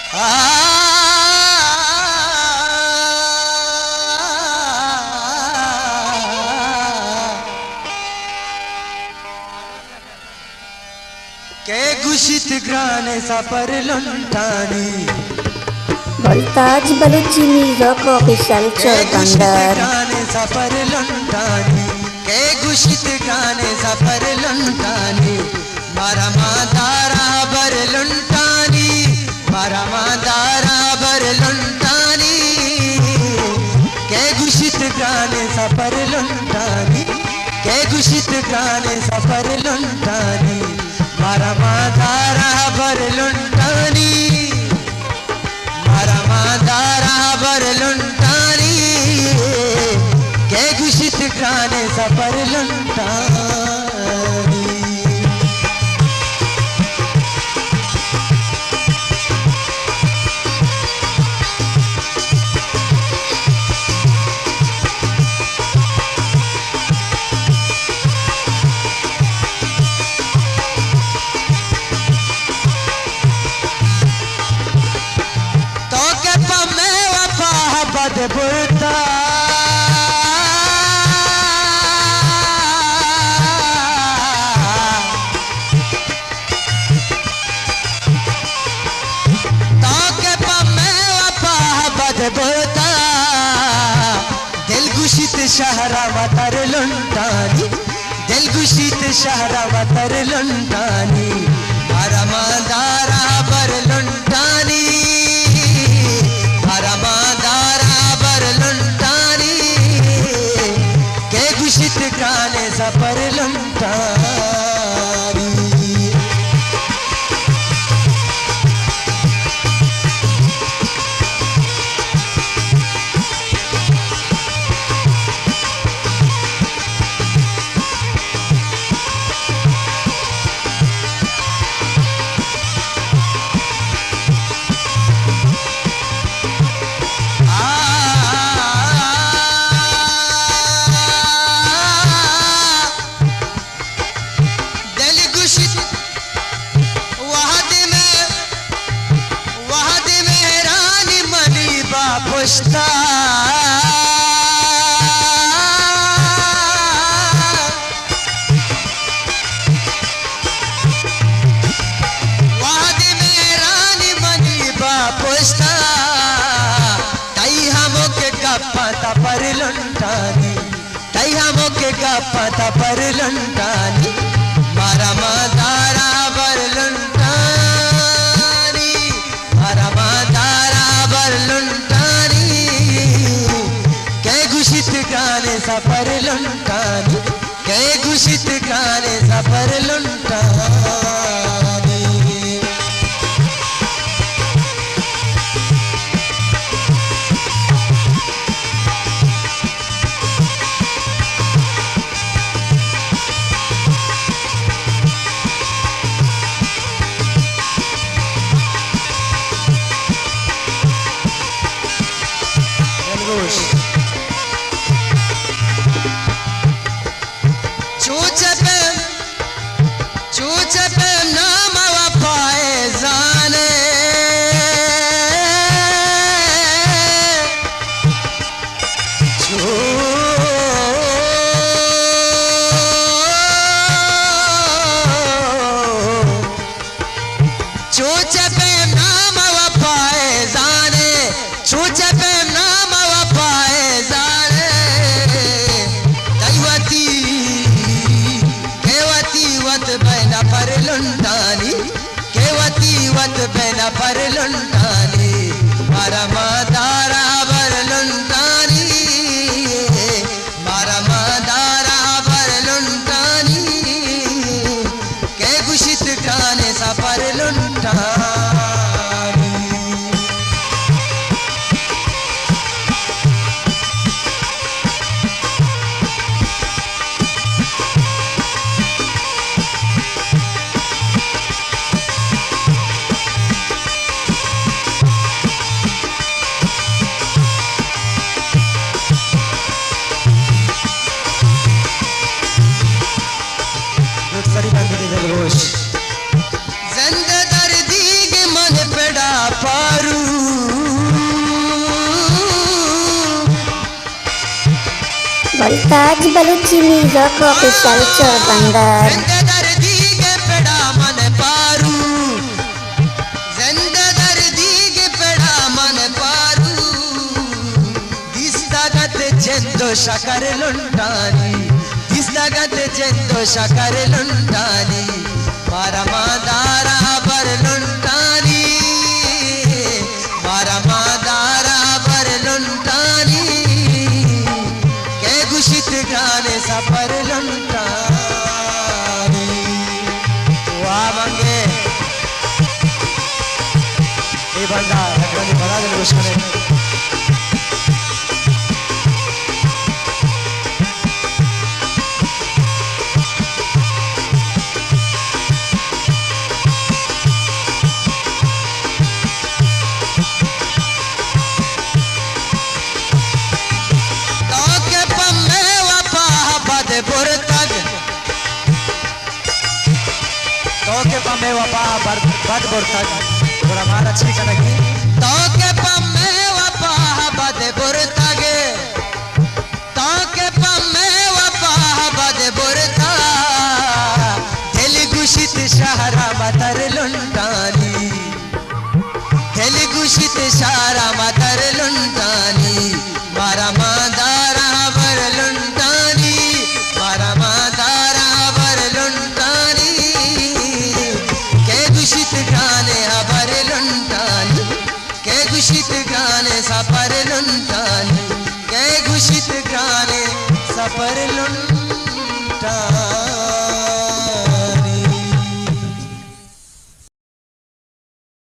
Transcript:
کہ گوشیت گران سفر لنٹانی۔ گلتاج بلوچی میوزک آفیشل چربندر۔ گران سفر لنٹانی، کہ گوشیت گران سفر لنٹانی، مارا ماں دارا بر لنٹانی، مارا ماں دارا بر لنٹانی، کہ گوشیت گران سفر لنٹانی، کہ گوشیت گران سفر لنٹانی، مارا ماں دارا بر لنٹانی، مارا ماں دارا بر لنٹانی، کہ گوشیت گران سفر لنٹانی۔ تو کہ پہ مئے وفا بد برتا، تو کہ پہ مئے وفا بد برتا، دل گوشیت شہر وتر لنٹانی، دل گوشیت شہر وتر لنٹانی، مارا ماں دارا بر لنٹانی، مارا ماں دارا بر لنٹانی، کہ گوشیت گران سفر لنٹانی۔ دل گوشیت وہدے مہ، وہدے مہرانی منی با پشتا۔ وہدے مہرانی منی با پشتا۔ تئی ہمک گپاں تپر لنٹانی۔ تئی ہمک گپاں تپر لنٹانی، مارا ماں دارا بر لنٹانی، مارا ماں دارا بر لنٹانی۔ کئے گوشیت گران سفر لنٹانی، کئے گوشیت گران سفر لنٹانی۔ چو چہ پیم، چو چہ پیم نام وفائے زانے۔ چو، چو چہ پیم نام وفائے زانے، چو چہ پیم نام وفائے زانے۔ تئی وتی، کہ وتی وت بہ نفر لنٹانی، کہ وتی وت بہ نفر لنٹانی، مارا ماں دارا بر لنٹانی، مارا ماں دارا بر لنٹانی۔ کئے گوشیت گران سفر لنٹانی۔ زندہ دردی تاج بلوچی میوزک آفیشل چور بندر۔ زندہ دردی کے پڑا من پارو، زندہ دردی کے پڑا من پارو۔ دیستگ ات جند و شکر لنٹانی، دیستگ ات جند و شکر لنٹانی۔ مارا ماندارا بر لنٹانی، مارا ماندارا بر لنٹانی، کہ گشت گران سفر لنٹانی۔ واہ منگے، اے بندہ لگانی بڑا دل گوش کنے۔ تو کہ پہ مئے وپا بد برتگ، تو کہ پہ مئے وپا بر-، بد برتگ، گڑا مارا چی کنگی؟ تو کہ پہ مئے وپا بد برتگ،